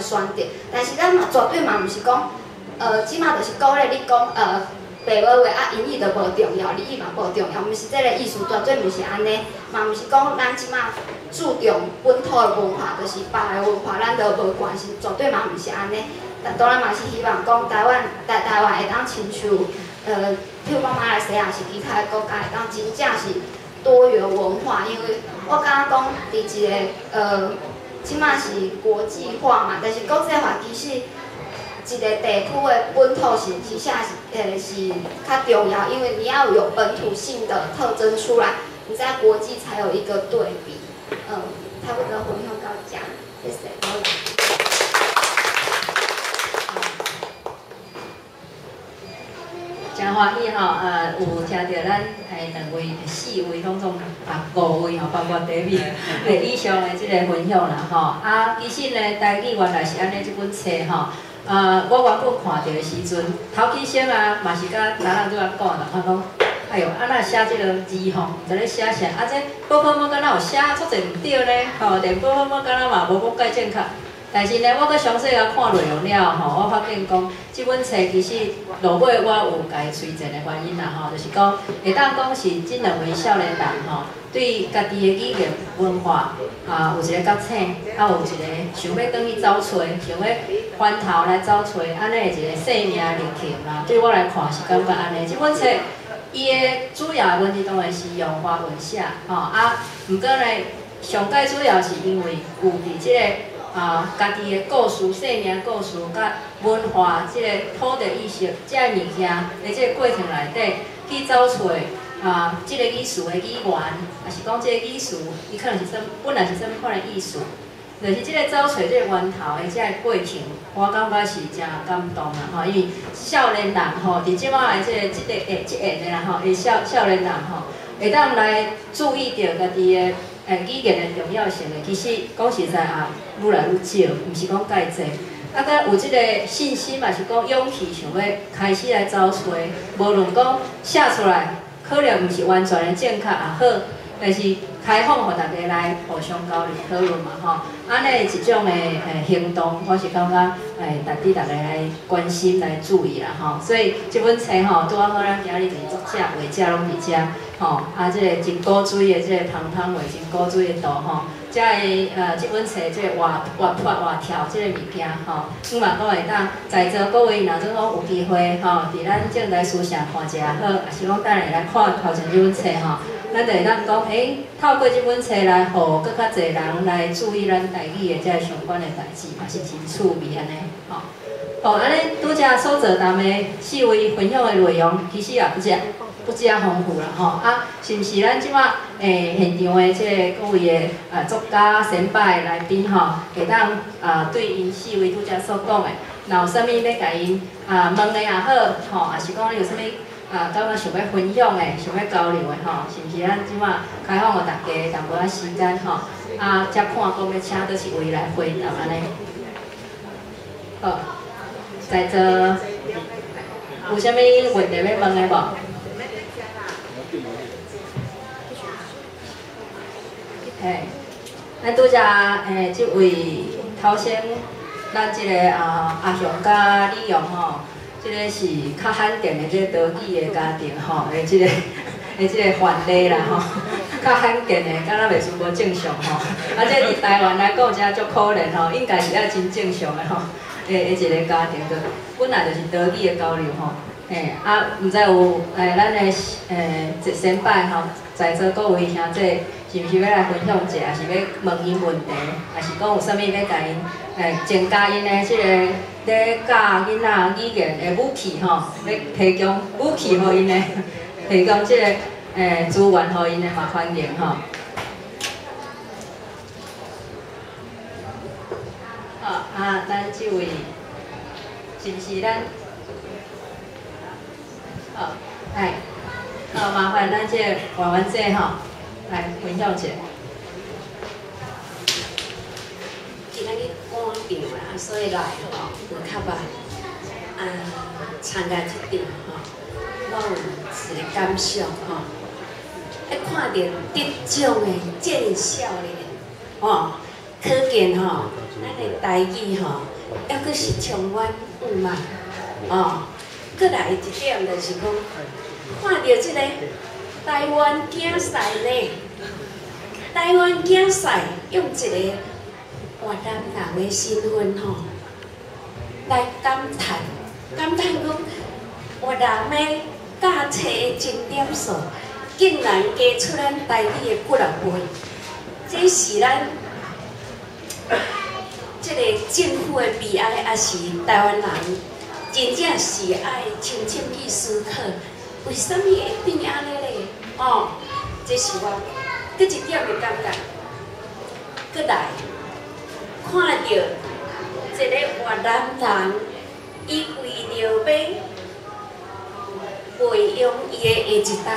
款選擇。但是咱嘛絕對嘛毋是講，這馬就是鼓勵你講，白話話啊，英語就無重要，日語嘛無重要，毋是這个意思，絕對毋是按呢。嘛毋是講咱這馬注重本土的文化，就是別个文化，咱都無關心，絕對嘛毋是按呢。但當然嘛是希望講台灣台台灣會當親像，譬如講馬來西亞是其他的國家會當真正是多元文化，因為我感覺講佇一个這馬是國際化嘛，但是國際化其實一個地區的本土性其實是較重要，因為你要有本土性的特徵出來，你在國際才有一個對比。差不多分享到這，謝謝。真歡喜吼，有聽著咱兩位、四位攏總啊五位吼，包括 David 的以上的這个分享啦吼。啊，其實呢，台語原來是按呢這本冊吼。啊，我原本看著的時陣，頭起先啊，嘛是佮達人拄仔講啦，我講，哎喲，啊哪寫這个字吼，毋知咧寫啥，啊這寶寶媽敢若有寫足濟毋對呢，吼，連寶寶媽敢若嘛無講蓋正確。但是呢，我閣詳細共看內容了後，我發現講，這本冊其實落尾我有共伊推薦的原因啦吼，就是講會當講是這兩位少年人吼，對家己的語言文化啊有一個覺醒，啊有一個想欲轉去走揣，想欲翻頭來走揣，按呢的一個生命歷程啦。對我來看是感覺按呢，這本冊伊的主要的文字當然是用華文寫，吼啊，毋過呢，上蓋主要是因為有佇這個啊，家己的故事、生命故事，佮文化這個土地意識，這个物件佇這个過程內底去走揣啊，這个語詞的語源，抑是講這个語詞，伊可能是啥，本來是啥物款的意思，就是這个走揣這个源頭的這个過程，我感覺是誠感動啦吼，因為少年人吼，佇這擺的這个這个這個的啦吼，的少少年人吼，會當來注意著家己的語言的重要性的，其實講實在也愈來愈少，毋是講蓋濟。啊，閣有這个信心嘛，是講勇氣，想欲開始來走揣，無論講寫出來可能毋是完全的正確也好，但是開放予大家來互相交流討論嘛吼。按呢一種的行動，我是感覺值得大家來關心來注意啦吼。所以這本冊吼，拄仔好咱今日就是作者、畫者攏佇遮吼，啊，這个真古錐的這个芳芳畫，真古錐的圖吼，遮个這本冊這個活活潑活跳這個物件吼，希望講會當在座各位若準講有機會吼，佇咱正台書社看一下好，抑是講等下來看頭前這本冊吼，咱就會當講，透過這本冊來，予閣較濟人來注意咱台語的這个相關的代誌，嘛是真趣味按呢吼。好，按呢拄才所座談的四位分享的內容，其實也不止遐豐富啦吼。啊，是毋是咱這馬現場的這个各位的作家先輩來賓吼，會當啊對𪜶四位拄才所講的，若有啥物欲共𪜶啊問的也好，吼，抑是講你有啥物啊感覺想欲分享的、想欲交流的吼，是毋是咱這馬開放予大家淡薄仔時間吼？啊，才看講欲請佗一位來回答按呢。好，在座有啥物問題欲問的無？嘿，咱拄才這位頭先，咱這个阿雄佮李勇吼，這个是較罕見的這個多語的家庭吼，的這个的這个範例啦吼，較罕見的，敢若袂輸無正常吼。啊，這佇台灣來講，真足可憐吼，應該是愛真正常的吼，的一個家庭，就本來就是多語的交流吼。嘿，啊，毋知有咱的先輩吼，在座各位兄弟，是毋是欲來分享一下，抑是欲問𪜶問題，抑是講有啥物欲共𪜶增加𪜶的這个咧教囡仔語言的武器吼，欲提供武器予𪜶的，提供這个資源予𪜶的嘛歡迎吼。好，啊，咱這位是毋是咱？好，來，好，麻煩咱這個婉婉姐吼，來分享一下。今仔日趕場啦，所以來吼有較慢。啊，參加這場吼，我有一個感想吼，看著得獎的這麼少年吼，可見吼，咱的台語吼，猶閣是充滿向望，哦。閣來一點就是講，看著這個台灣競賽呢，台灣競賽用一個越南人的身份吼，來感嘆，感嘆講越南的駕車的鐘點數，竟然加出咱台語的幾若倍，這是咱這個政府的悲哀，抑是台灣人真正是愛深深去思考，為啥物會變按呢咧？哦，這是我閣一點的感覺。閣來看著一個越南人，伊為著欲培養伊的下一代，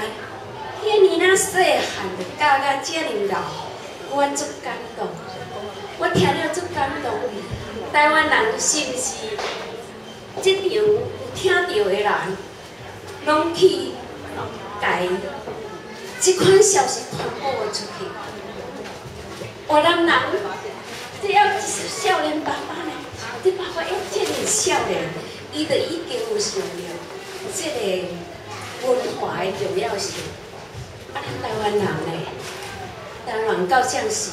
遐爾仔細漢就教甲遮爾𠢕，我足感動。我聽了足感動。台灣人是毋是這場有聽著的人，攏去共這款消息傳播出去？越南人，這猶是少年爸爸呢，這爸爸猶遮爾少年，伊就已經有想著這個文化的重要性。啊，咱台灣人呢？台灣人到這時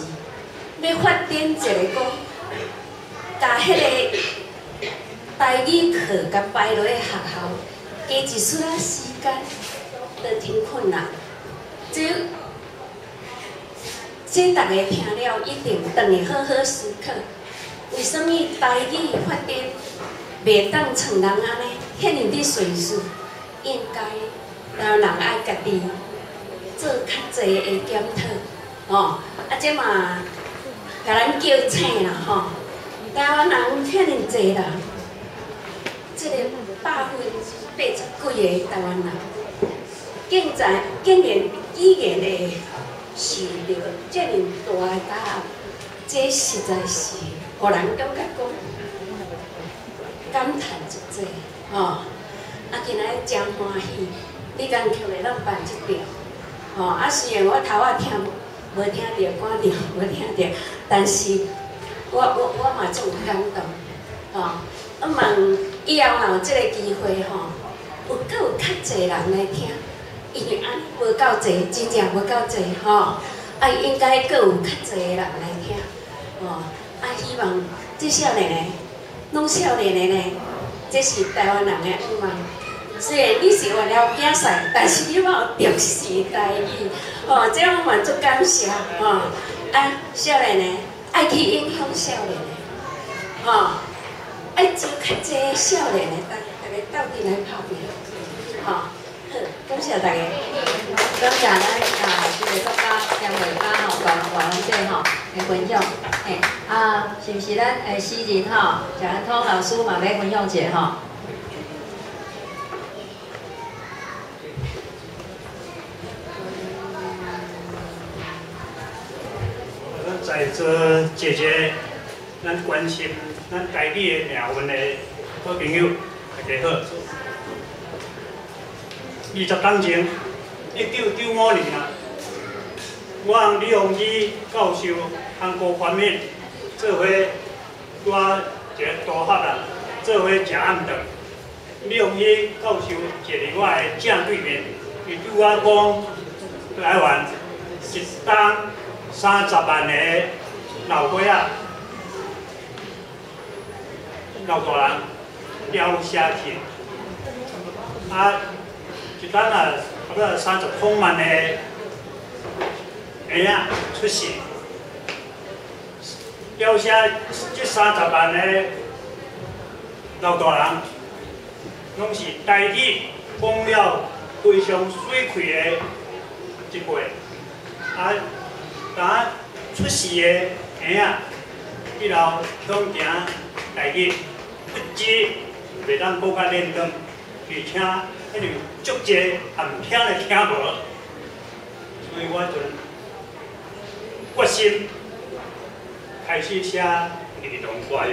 欲發展一個講，共彼個台語課共排落去學校，加一絲仔時間，都真困難。這逐家聽了一定轉去好好思考，為啥物台語發展袂當像人按呢遐爾的順序？應該台灣人愛家己做較濟的檢討，吼！啊，這嘛共咱叫醒啦，吼！台灣人遐爾濟人，這個80幾%個台灣人，竟然語言會受著遮爾大的打壓，這實在是予人感覺講感嘆足濟，吼！啊，今仔日誠歡喜，你敢強會當辦這場，吼！啊，雖然我頭仔聽無聽著，趕著無聽著，但是我嘛足有感動，吼！啊，望以後若有這個機會吼，有閣有較濟人來聽，因為按呢無夠濟，真正無夠濟吼，啊，應該閣有較濟的人來聽，吼！啊，希望這少年的，攏少年的呢，這是台灣人的向望。雖然你是越南競賽，但是你嘛有重視台語，吼，這我嘛足感謝，吼。啊，少年的愛去影響少年的，吼，愛招較濟少年的，逐家鬥陣來拍拚，吼。好，感謝大家。感謝咱啊，這個作家張慧嘉吼，關關姐吼的分享，嘿，啊，是毋是咱的詩人吼，賈安通老師嘛欲分享一下吼？咱在座謝謝咱關心咱台語的命運的好朋友，大家好。20冬前，1995年啊，我和李鴻基教授和郭環敏做伙拄仔一個大學啊，做伙食暗頓。李鴻基教授坐佇我的正對面，伊對我講：台灣一冬30萬個老歲仔、老大人了寫去，啊！一冬啊，差不多30空萬個嬰仔出世，了寫這30萬個老大人，攏是台語講了非常媠氣的一輩。啊，當出世的嬰仔，以後想行台語，不止袂當閣較輪轉，而且彼有足濟也毋聽咧聽無，所以我就決心開始寫兒童歌謠，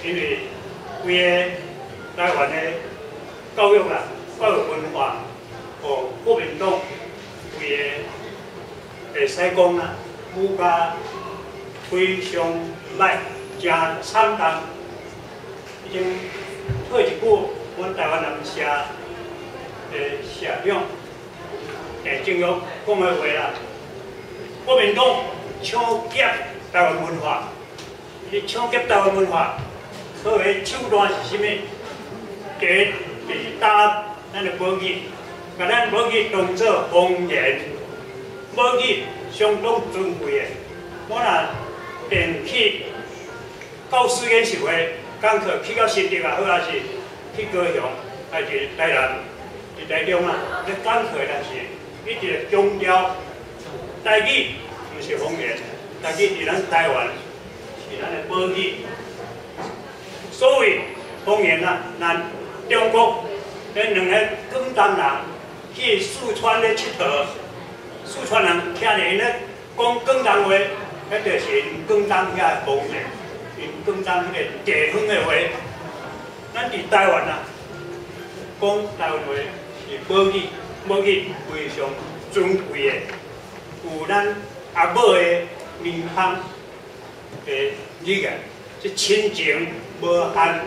因為規个台灣的教育啦、教育文化，予國民黨規个會使講啊，武甲非常歹，真惨重。已经退一句，阮台湾人社的社长郑正玉讲的话啦，国民党抢劫台湾文化，伊抢劫台湾文化，所谓手段是啥物？第一就是打咱的母语，共咱母语当做方言，母语相当尊贵的。我若电去教师研习会讲课，去到新竹也好，还是去高雄，还是台南、伫台中啊，咧讲课，但是一直强调台语毋是方言，台语伫咱台湾是咱的母语。所谓方言啊，咱中國彼兩個廣東人去四川咧𨑨迌，四川人聽著𪜶咧講廣東話，彼就是𪜶廣東遐的方言，𪜶廣東彼個地方的話。咱佇台灣啊，講台灣話是母語，母語非常尊貴的，有咱阿母的奶香的語言，這親情無限。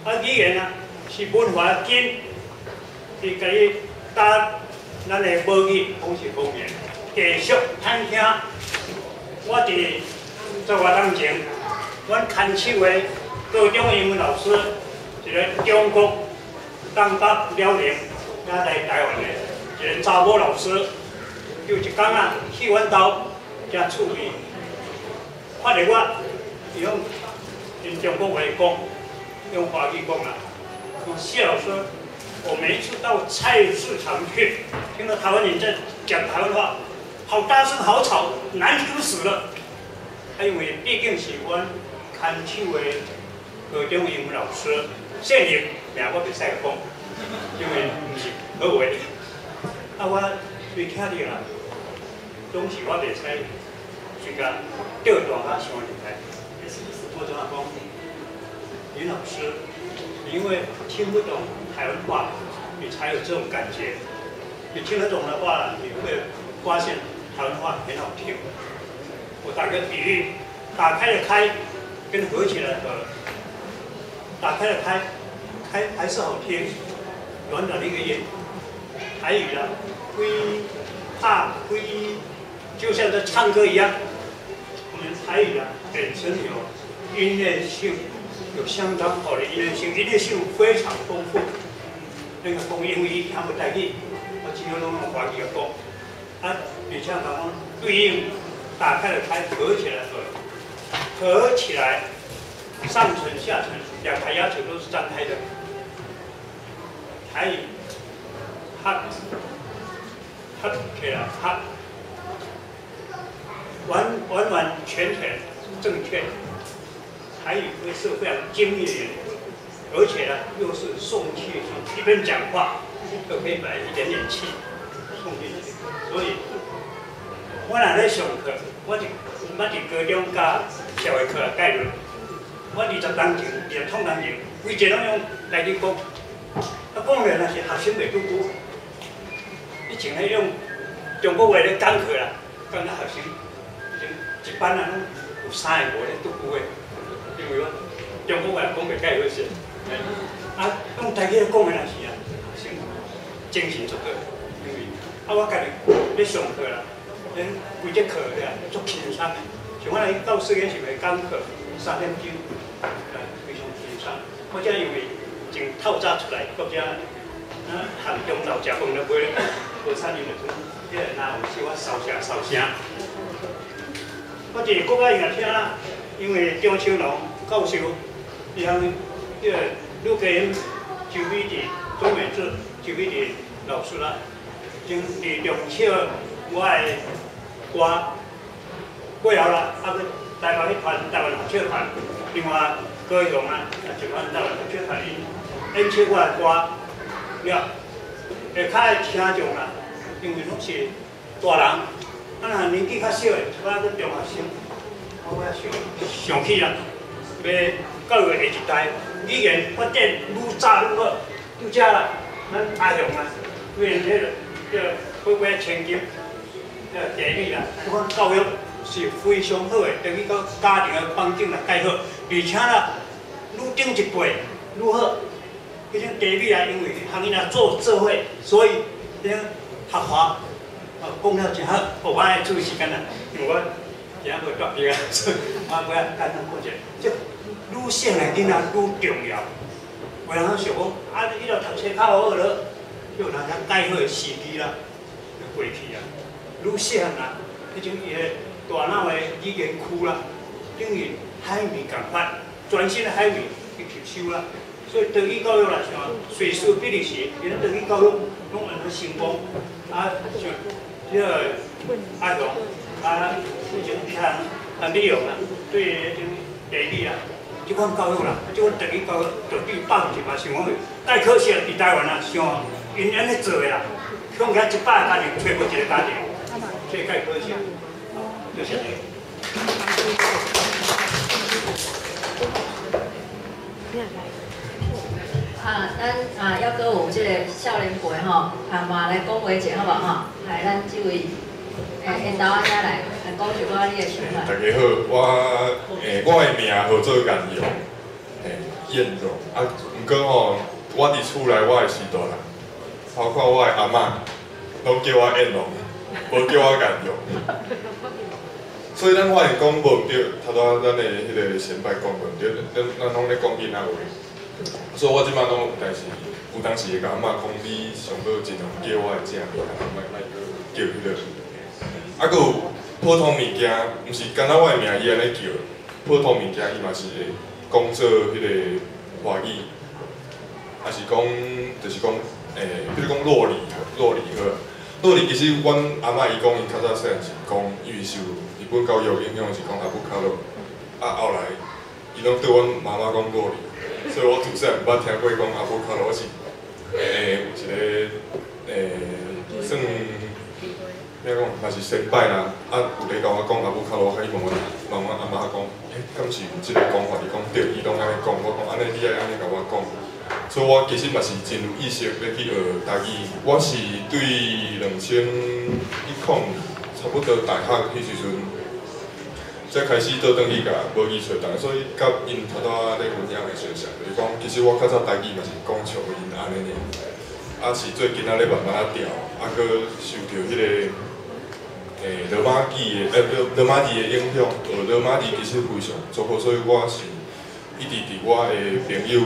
啊，語言啊是文化的根，伊共你打咱的母語，講是方言，繼續探聽。我佇十外冬前，阮牽手的高中英文老師，一個中國東北遼寧也來台灣的一個查某老師，有一工啊去阮兜，誠趣味，看著我，伊用𪜶中國話講，用華語講啊，講謝老師，我每一次到菜市場去，聽到台灣人在講台灣話，好大聲，好吵，難聽死了。啊，因為畢竟是阮牽手的高中英文老師，姓林，名我袂使講，因為毋是好話。啊，我隨聽著啦，總是我袂使隨共吊大甲想入來。我怎啊講？林老師，因為聽不懂台灣話，你才有這種感覺。你聽得懂的話，你會發現台灣話很好聽。我打個比喻，打開的開跟合起來的合，打開的開，開還是好聽，短短的一個音。台語啊，開、拍、開，就像在唱歌一樣。我們台語啊，本身有音樂性，有相當好的音樂性，音樂性非常豐富。那個講英語聽無台語，我只好攏用華語來講。啊，而且講對應打開的開，合起來合，合起來，上唇下唇兩排牙齒都是張開的。台語，合，合起來合，完完完全全正確。台語會是非常精密的，而且呢又是送氣，一邊講話都可以把一點點氣送進去。所以，我若咧上課，我佇捌佇高中教社會課概論，我20冬前、20創冬前，規節攏用台語講，啊講了若是學生袂拄久，以前咧用中國話咧講課啦，講到學生，一班啊攏有三個無咧拄久的，因為我中國話講袂介好勢，啊用台語咧講的若是啊，學生精神足好，因為啊我家己咧上課啦，咧規節課咧足輕鬆的，像我來教師研習會講課3點鐘，非常輕鬆。我這因為從透早出來，到遮啊學中晝食飯都袂無產生就陣，彼個若有小可燒聲燒聲。我佇國外也聽啦，因為張秋龍教授，伊向彼個呂家英、周美智、周美智、周美智老師啦，將佇中笑我的歌過後啦，啊閣台北去團台灣合唱團，另外高雄啊，一款台灣合唱團𪜶演唱我的歌了，下跤的聽眾啦，因為攏是大人，啊若年紀較小的，一寡閣中學生，我遐想想起啦，欲教育下一代語言發展愈早愈好，拄才啦，咱阿雄啊，為迄個叫花花千金，叫地理啦，這款教育是非常好的，等於講家庭的環境來蓋好，而且啦，愈頂一輩愈好。彼種地位啊，因為和囡仔做做伙，所以彼種客話講了真好。我愛注意時間啦，因為我今仔無帶筆啊，所以我要簡單講一下。這女性的囡仔愈重要。有人想講，啊，你若讀冊較好了，有人遐蓋好的時機啦，就過去啊。愈細漢啊，彼種伊的大腦的語言區啦，等於海綿仝款，全身的海綿去吸收啦。所以台語教育啦，像瑞士、比利時，𪜶台語教育攏會當成功。啊，像這個阿雄啊，彼種遐啊美容啊，對彼種地理啊，這款教育啦，這款台語教育絕對100%成功。太可惜佇台灣啊，像𪜶按呢做的啦，向遐100個家庭，揣無一個家庭，這太可惜。多謝。啊，咱啊，猶閣有這個少年輩吼，啊嘛來講話一下好無吼？來，咱這位緣投仔兄來來講一寡你的想法。大家好，我的名號做顏榮，燕榮。啊，毋過吼，我佇厝內我的時代啦，包括我的阿嬤，攏叫我燕榮，無叫我顏榮。所以咱發現講無對，頭拄仔咱的彼個先輩講無對，咱攏咧講囡仔話。所以我這擺攏有代時，有當時會共阿嬤講，你上好盡量叫我的正名，莫莫叫彼個。啊，閣有普通物件，毋是干焦我的名伊按呢叫，普通物件伊嘛是會講做彼個華語，抑是講就是講比如講酪梨，酪梨好。酪梨其實阮阿嬤伊講，伊較早細漢是講，因為受日本教育影響是講阿布卡洛，啊後來伊攏對阮媽媽講酪梨。所以我自細毋捌聽過講阿布卡羅，我是有一個算欲講嘛是先輩啦，啊有咧共我講阿布卡羅，我去問阮問阮阿嬤講，敢是有這個講法？伊講對，伊攏按呢講，我講按呢你愛按呢共我講，所以我其實嘛是真有意識欲去學台語。我是對2010差不多大學彼時陣，才開始倒轉去共母語揣當，所以佮𪜶頭拄仔咧分享的相像，就是講其實我較早台語嘛是講像𪜶按呢爾，啊是最近仔咧慢慢仔調，啊閣受著彼個羅馬字的羅馬字的影響，學羅馬字其實非常足好，所以我是一直佇我的朋友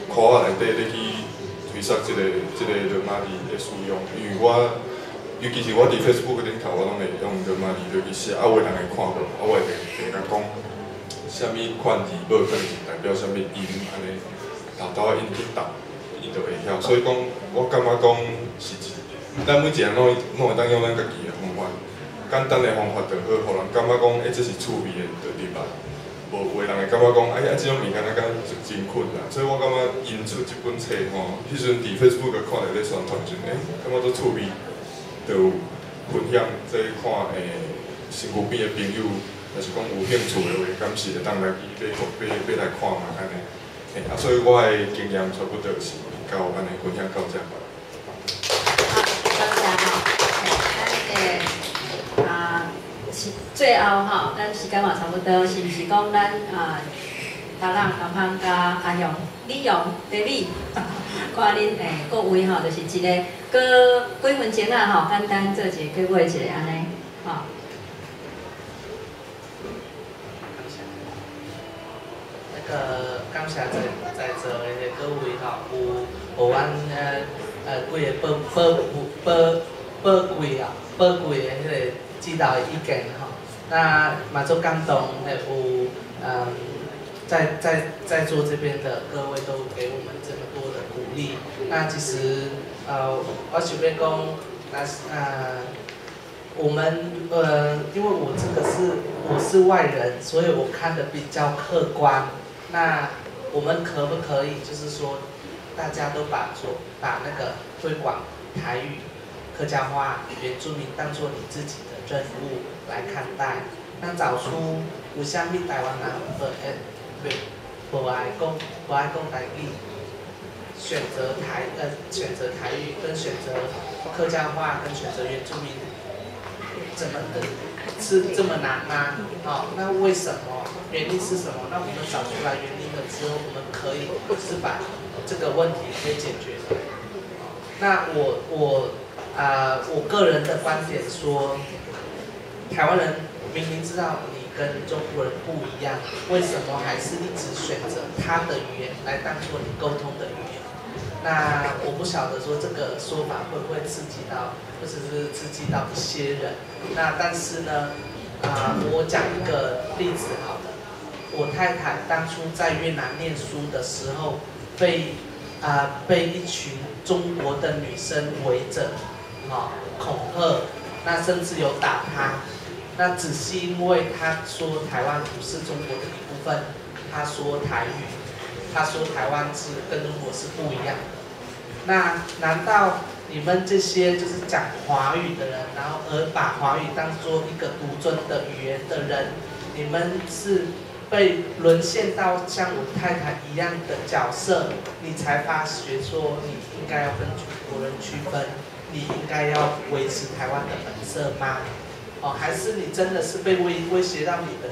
箍仔內底咧去推捒這個羅馬字的使用，因為我。尤其是我佇 Facebook 頂頭，我攏會用羅馬字落去寫，啊，有的人會看無，啊，我會定共講，啥物款字母可能是代表啥物音，按呢，沓沓仔𪜶去讀，𪜶就會曉。所以講，我感覺講是一，咱每一個人攏會當用咱家己的方法，簡單的方法就好，予人感覺講，這是趣味的就入來。無有的人會感覺講，哎啊，這種物件仔敢真困難。所以我感覺𪜶出這本冊吼，彼時陣佇 Facebook 看著咧宣傳時，感覺足趣味。就有分享，這看身軀邊的朋友，若是講有興趣的話，敢是會當來去買買來看嘛按呢。啊，所以我的經驗差不多是到按呢分享到這。好，多謝吼。咱啊，是最後吼，咱時間嘛差不多，是毋是講咱啊，達朗、南方佮阿雄、李勇、David，看恁各位吼，就是一個。閣幾分鐘啊吼，簡單做一個結尾一下按呢，吼。感謝。那個感謝在座的各位吼，有予阮幾个寶貴啊，寶貴的彼個指導的意見吼。那嘛足感動，有在座這邊的各位都給我們這麼多的鼓勵。那其實。我想欲講，那是我們因為我這個是我是外人，所以我看得比較客觀。那我們可不可以就是說，大家都把那個推廣台語、客家話、原住民當做你自己的任務來看待？那找出有啥物台灣人無愛講台語？選擇台語跟選擇客家話跟選擇原住民，怎麼的是這麼難嗎？哦，那為什麼？原因是什麼？那我們找出來原因了之後，我們可以是把這個問題可以解決的。那我個人的觀點說，台灣人明明知道你跟中國人不一樣，為什麼還是一直選擇他的語言來當做你溝通的語言？那我不曉得說這個說法會不會刺激到，或者是刺激到一些人。那但是呢，我講一個例子好了。我太太當初在越南念書的時候，被一群中國的女生圍著，恐嚇，那甚至有打她。那只是因為她說台灣不是中國的一部分，她說台語，她說台灣是跟中國是不一樣的。那難道你們這些就是講華語的人，然後而把華語當作一個獨尊的語言的人，你們是被淪陷到像我太太一樣的角色，你才發覺說你應該要跟中國人區分，你應該要維持台灣的本色嗎？哦，還是你真的是被威脅到你的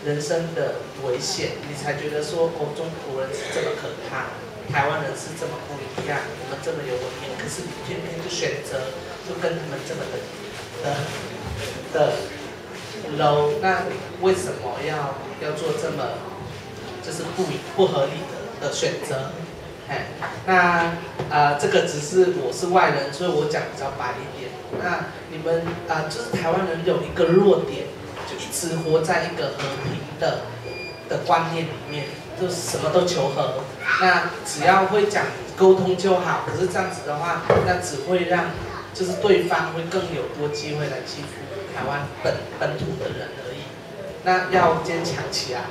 人生的危險，你才覺得說哦，中國人是這麼可怕，台灣人是這麼不一樣，我們這麼有文明，可是你偏偏就選擇就跟他們這麼的 low，那你為什麼要做這麼就是不合理的選擇？嘿，那這個只是我是外人，所以我講比較白一點。那你們就是台灣人有一個弱點，就一直活在一個和平的觀念裡面，就什麼都求和。那只要會講溝通就好。可是這樣子的話，那只會讓就是對方會更有多機會來欺負台灣本土的人而已。那要堅強起來，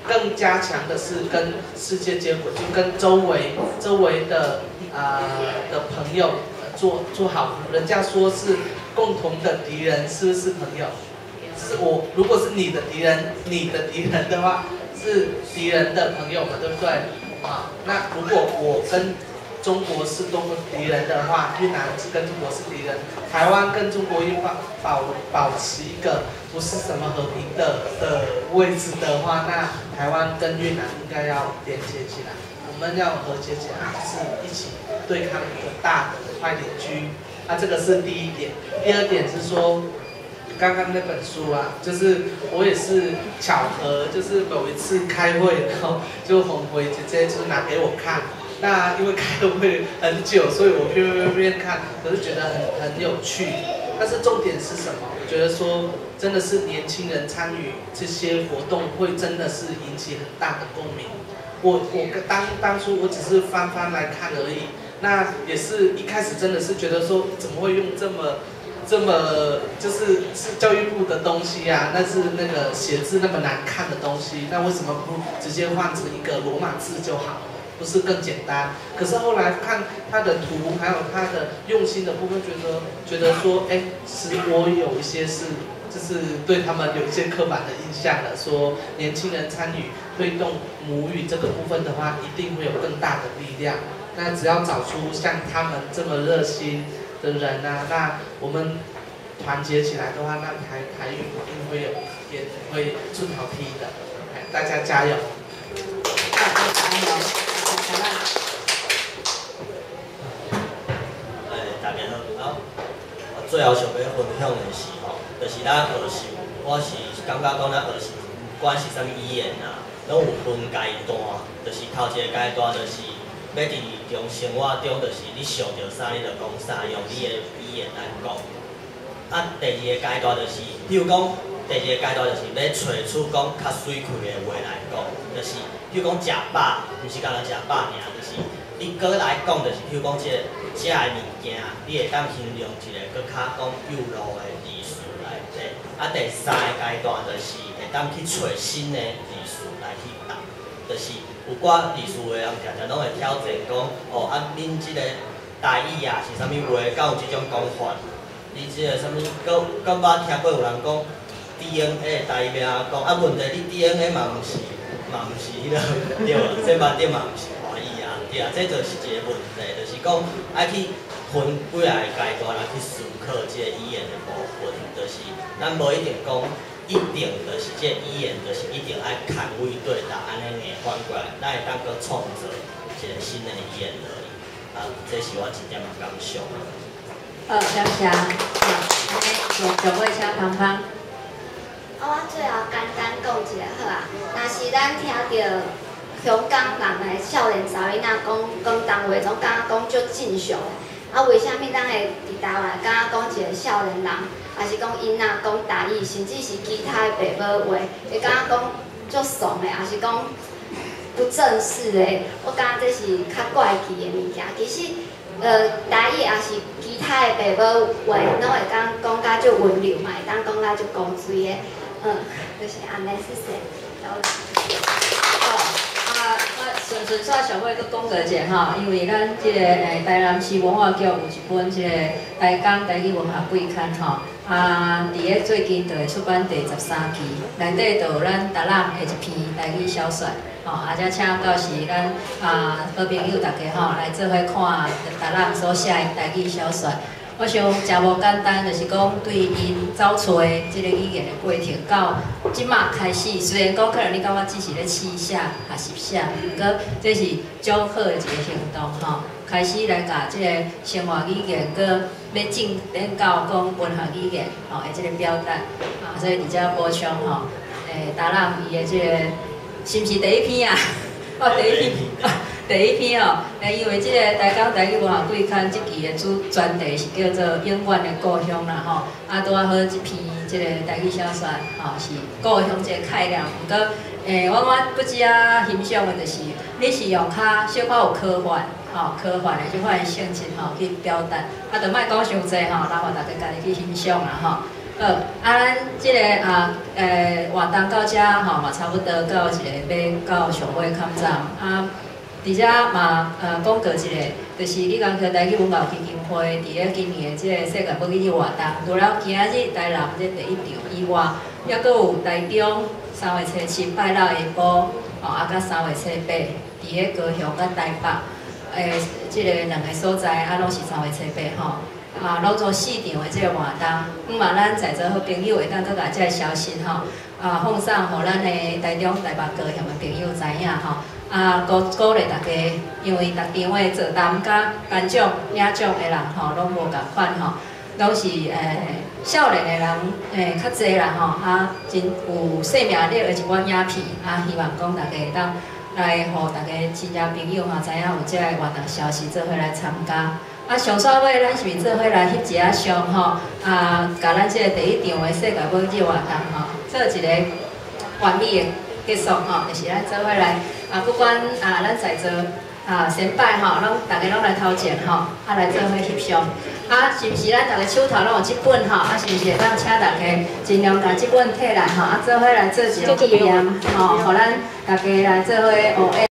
更加強的是跟世界接軌，就跟周圍的朋友做好。人家說是共同的敵人，是不是朋友？是我如果是你的敵人，你的敵人的話是敵人的朋友嘛，對不對？啊，那如果我跟中國是多麼敵人的話，越南是跟中國是敵人，台灣跟中國又保持一個不是什麼和平的位置的話，那台灣跟越南應該要連接起來，我們要和解起來，是一起對抗一個大的壞鄰居。啊，這個是第一點。第二點是說，剛剛那本書啊，就是我也是巧合，就是某一次開會，然後就紅回姐姐就拿給我看。那因為開會很久，所以我邊看，可是覺得很有趣。但是重點是什麼？我覺得說真的是年輕人參與這些活動，會真的是引起很大的共鳴。我當初我只是翻翻來看而已，那也是一開始真的是覺得說，怎麼會用這麼就是教育部的東西啊，那是那個寫字那麼難看的東西，那為什麼不直接換成一個羅馬字就好？不是更簡單？可是後來看他的圖，還有他的用心的部分，覺得說，哎，其實我有一些是，就是對他們有一些刻板的印象了，說年輕人參與推動母語這個部分的話，一定會有更大的力量。那只要找出像他們這麼熱心的人啊，那我們團結起來的話，那台語一定會有一天會出頭天的。大家加油！大家好，啊，我最後想欲分享的是吼，就是咱學習，我是感覺講咱學習，不管是啥物語言啊，攏有分階段，就是頭一個階段就是欲佇日常生活中，就是你想著啥你就講啥，用你的語言來講。啊，第二個階段就是，比如講，第二個階段就是欲揣出講較媠氣的話來講，就是比如講食飽，毋是干焦食飽爾，就是你閣來講，就是比如講這個食的物件，你會當形容一個閣較講幼路的字詞來底。啊，第三個階段就是會當去揣新的字詞來去答，就是有寡字詞的人常常攏會挑戰講，哦，啊，恁這個台語啊是啥物話，敢有這種講法？你這個啥物？閣閣捌聽過有人講 DNA 台語欲按怎講？啊，問題你 DNA 嘛毋是彼個對，這嘛對嘛毋是華語啊，對啊，這就是一個問題，就是講愛去分几仔个阶段来去思考这个语言的部分，就是咱無一定講，一定就是這個語言，就是一定愛牽位對答按呢硬翻過來，咱會當閣創造一個新的語言落去。啊，這是我一點仔感想。好，謝謝。按呢，上尾請芳芳。啊，我最後簡單講一下好啊。若是咱聽著香港人的少年查某囡仔講廣東話，總感覺講足正常的。啊，為啥物咱會佇台灣感覺講一個少年人，抑是講囡仔講台語，甚至是其他的白母話，會感覺講足慫的，抑是講不正式的？我感覺這是較怪奇的物件。其實，台語抑是其他的白母話，攏會當講甲足溫柔嘛，會當講甲足古錐的。就是按呢，謝謝。好，啊，我順順煞上尾閣講過一下吼，因為咱這個台南市文化局有一本這個台港台語文學季刊吼，啊，佇咧最近就會出版第13期，內底就有咱達朗的一篇台語小說，吼，啊，才請到時咱啊好朋友大家吼來做伙看達朗所寫的台語小說。我想誠無簡單，就是講對𪜶走揣這个語言的過程，到這馬開始，雖然講可能你感覺只是咧試寫、學習寫，毋過這是足好的一個行動吼。開始來共這個生活語言，閣欲進展到講文學語言吼的這個表達，啊，所以佇遮補充吼，達朗伊的這個是毋是第一篇啊？哦，第一篇。第一篇吼，因為這個台港台語文學季刊這期的主專題是叫做《永遠的故鄉》啦吼，啊，拄仔好這篇這個台語小說吼是故鄉這個概念，毋過，我不止啊欣賞的就是，你是用較小可有科幻吼，科幻的這款的性質吼去表達，啊，就莫講傷濟吼，留予大家家己去欣賞啦吼。好，啊，咱這個啊，活動到遮吼嘛差不多到一個欲到上尾坎站啊。佇遮嘛，講過一個，就是李江橋台語文教基金會佇咧今年的這個世界母語日活動，除了今仔日台南這第一場以外，猶閣有台中3月初7拜六下晡，吼，啊，佮3月初8，佇咧高雄佮台北，這个兩个所在，啊，攏是三月初八吼，啊，攏做四場的這个活動。希望咱在座好朋友會當閣共這个消息吼，啊，放送予咱的台中、台北、高雄的朋友知影吼。啊，鼓鼓勵大家，因為逐場的座談佮頒獎、領獎的人吼，攏無仝款吼，攏是少年的人較濟啦吼，啊，真有生命力的一寡影片，啊，希望講大家會當來予大家親戚朋友吼知影有這個活動消息，做伙來參加。啊，上煞尾咱是毋是做伙來翕一下相吼？啊，共咱這個第一場的世界母語日活動吼，做一個完美的結束吼，就是咱做伙來啊，不管啊，咱在座啊先輩吼，攏大家攏來頭前吼，啊來做伙翕相。啊，是毋是咱逐个手頭攏有這本吼？啊，是毋是會當請大家盡量共這本提來吼？啊，做伙來做一個紀念吼，予咱大家來做伙學。